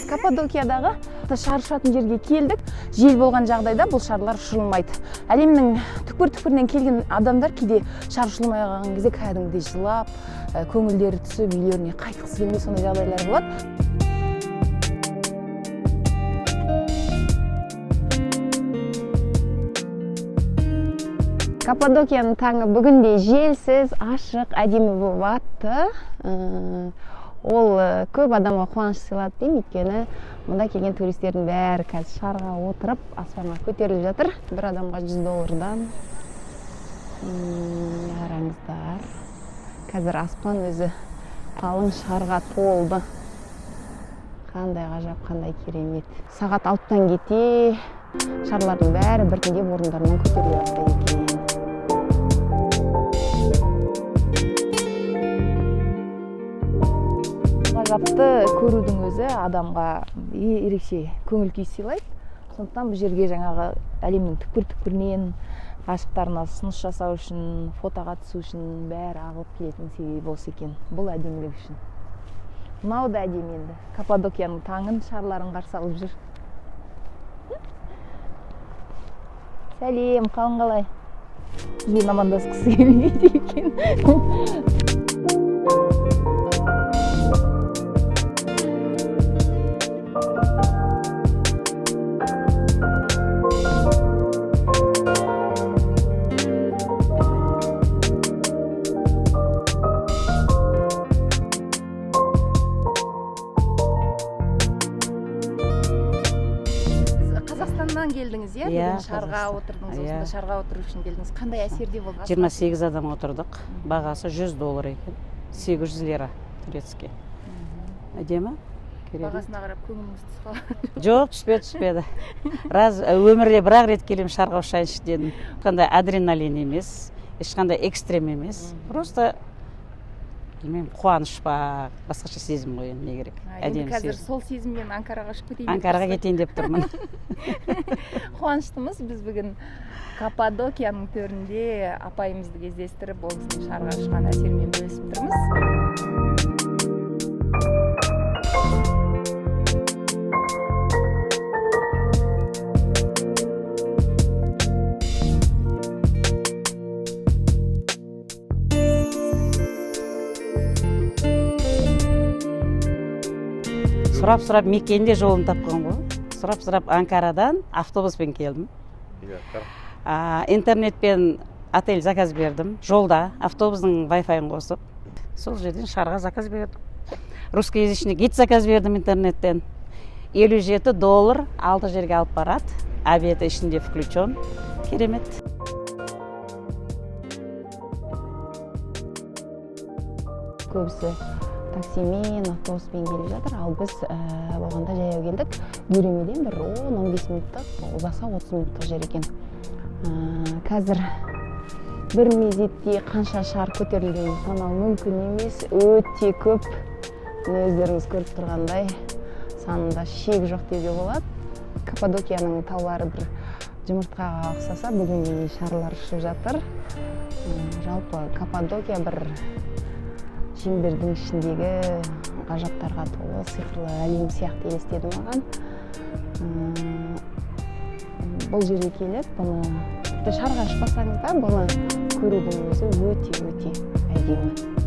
Каппадокиядағы шар ұшатын жерге келдік. Жел болған жағдайда бұл шарлар ұшырылмайды. Әлемнің түкпір-түкпірінен келген адамдар кейде шар ұшырылмай қалған кезде кәдімгідей жылап, көңілдері түсіп, үйлеріне қайтқысы келмей, сондай жағдайлар болады. Каппадокияның таңы бүгін де желсіз, ашық, әдемі болып атты. Ол көп адамға қуаныш сыйлады деймін, өйткені мұнда келген туристердің бәрі қазір шарға отырып аспанға көтеріліп жатыр. Бір адамға 100 доллардан. Қараңыздар, қазір аспан өзі қалың шарға толды. Қандай ғажап, қандай керемет. Сағат 6-тан кете шарлардың бәрі біртіндеп орындарынан көтеріле бастайды екен. Ғажапты көрудің өзі адамға ерекше көңіл күй сыйлайды. Сондықтан бұл жерге жаңағы әлемнің түкпір-түкпірінен ғашықтарына ұсыныс жасау үшін, фотоға түсу үшін бәрі ағылып келетін себебі осы екен. Бұл әдемілік үшін. Мынау да әдемі енді. Каппадокияның таңын, шарларын қарсы алып жүр. Сәлем, қалың қалай? Бізбен амандасқысы келмейді екен. Қазақстаннан келдіңіз, иә? Иә, Бүгін шарға Қазақстан. отырдыңыз, Иә. осында шарға отыру үшін келдіңіз. Қандай әсерде болды? 28 адам отырдық. Бағасы 100 доллар екен. 800 лира турецкий. Әдемі? Керемет. Бағасына қарап көңіліңіз түсіп қалды. Жоқ, түспеді, түспеді. Раз өмірде бір ақ рет келемін, шарға ұшайыншы дедім. Ешқандай адреналин емес, ешқандай экстрем емес. Просто білмеймін, қуаныш па, басқаша сезім ғой енді, не керек. Енді Әдемі қазір сезім. сол сезіммен Анкараға ұшып кетейін деп Анкараға тұрсыз ғой. кетейін деп тұрмын. Қуаныштымыз. Біз бүгін Каппадокияның төрінде апайымызды кездестіріп, ол кісінің шарға ұшқан әсерімен бөлісіп тұрмыз. Сұрап сұрап Меккенің де жолын тапқан ғой. Сұрап сұрап Анкарадан автобуспен келдім. Интернетпен отель заказ бердім. Жолда автобустың вай-файын қосып, сол жерден шарға заказ бердім. Русскоязычный гид заказ бердім интернеттен. 57 доллар алты жерге алып барады. Обед ішінде включен. Керемет. Көбісі таксимен, автобуспен келіп жатыр, ал біз болғанда жаяу келдік. Гөремеден бір 10-15 минуттық, ұзаса 30 минуттық жер екен. Қазір бір мезетте қанша шар көтерілгенін санау мүмкін емес, өте көп. Міне, өздеріңіз көріп тұрғандай, санында шек жоқ деуге болады. Каппадокияның таулары бір жұмыртқаға ұқсаса, бүгін міне шарлар ұшып жатыр. Жалпы Каппадокия бір шеңбердің ішіндегі ғажаптарға толы сиқырлы әлем сияқты елестеді маған. Бұл жерге келіп, бұны тіпті шарға ұшпасаңыз да, бұны көрудің өзі өте-өте әдемі.